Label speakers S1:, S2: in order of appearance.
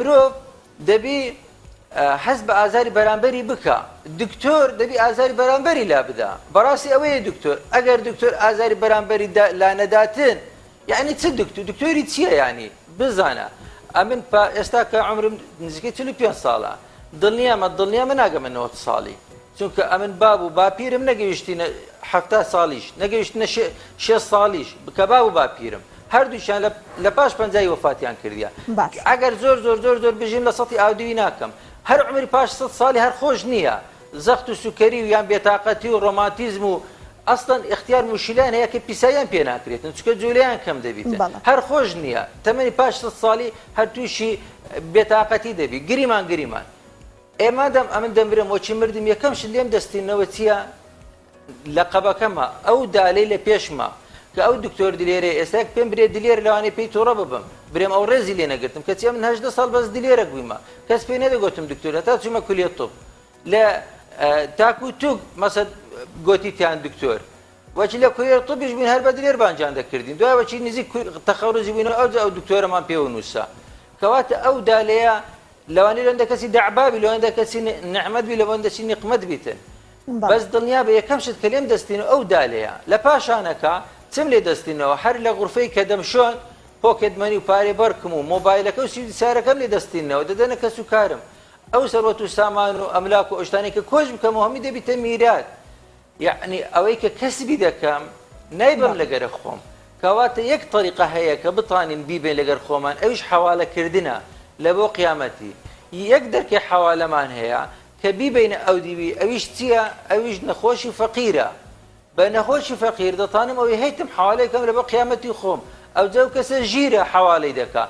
S1: مرۆڤ دەبی هەست بە ئازاری بەرامبەری بکا، دکتۆر دەبی ئازاری بەرامبەری لا بدا، بەڕاستی ئەوەیە دکتۆر، ئەگەر دکتۆر ئازاری بەرامبەری لا نەداتن یعنی چ دکتۆر، دکتۆری چییە یعنی بزانە ئەمن پا ئێستا کە عمرم نزیکەی 45 ساڵە دڵنیامە دڵنیامە ناگەمە 90 ساڵی چونکە ئەمن باب و باپیرم نەگەیشتینە 70 ساڵیش نەگەیشتنە 6 ساڵیش کە باب و باپیرم هەردووکیان لە پاش پەنجای وەفاتیان کردیە
S2: باشە.
S1: ئەگەر زۆر زۆر زۆر زۆر بژیم لە سەتی ئاودیوی ناکەم هەر عومری پاش سەت ساڵی هەر خۆش نییە زەخت و سوکەری و یان بێتاقەتی و ڕۆماتیزم و ئەسڵەن ئیختیار موشیلەیان هەیە کە پیساییان پێ ناکرێتن چونکە جولەیان کەم دەبیتن
S2: بەڵێ.
S1: هەر خۆش نییە تەمەنی پاش سەت ساڵی هەر تووشی بێتاقەتی دەبی گریمان گریمان ئێ مادام ئەمن دەمرم وەچی مردم یەکەم شت لێم دەستینەوە چییە لەقەبەکەمە ئەو دالەی لە پێشمە کە ئەو دکتۆر دلێرەیە ئێستا یەک پێم برێ دلێر لەوانەیە پێی توڕە ببم برێم ئەو ڕێزی لێ نەگرتم کەچی ئەمن 18 ساڵ بەس دلێرەک بوویمە کەس پێی نەدەگۆتم دکتۆر هەتا چوومە کولیە طب لە تاک و توک مەسەد گۆتیتیان دکتۆر وەچی لە کولیە طبیش بووین هەر بە دلێر بانجان دەکردین دوای وەچی نزیک تەخەڕوجی بووین ئەوجا ئەو دکتۆرەمان پێوە نووسا کەواتە ئەو دالەیە لەوانەیە لەندە کەسی دەعبا بی لەوەندە کەسی نعمەت بی لەوەندە چی نیقمەت بیتن بەس دڵنیا بە یەکەم شت کە لێم دەستین ئەو دالەیە لە پاشانەکە چم لێ دەستینەوە هەر لە غورفەی کە دەمشۆن pocket money و پارەی بەرکم و مۆبایلەکە و سیدی سارەکەم لێ دەستینەوە دەدەنە کەس و کارم ئەو سەروەت و سامان و ئەملاک و ئەو شتانەی کە کۆچ بکەمەوە هەمووی دەبیتە میرات یەعنی ئەوەی کە کەسبی دەکەم نایبەم لەگەرە خۆم کەواتە یەک تەریقە هەیە کە بتانین بیبەین لەگەر خۆمان ئەویش حەوالە کردنە لە بۆ قیامەتی یەک دەرکەی حەوالەمان هەیە کە بیبەینە ئەو دیوی ئەویش چییە ئەویش نەخۆشی فەقیرە بە نەخۆشی فەقیر دەتانم ئەوی هەیتم حەوالەی کەم لە بۆ قیامەتی خۆم ئەوجا ئەو کەسە ژیرە حەوالەی دەکا.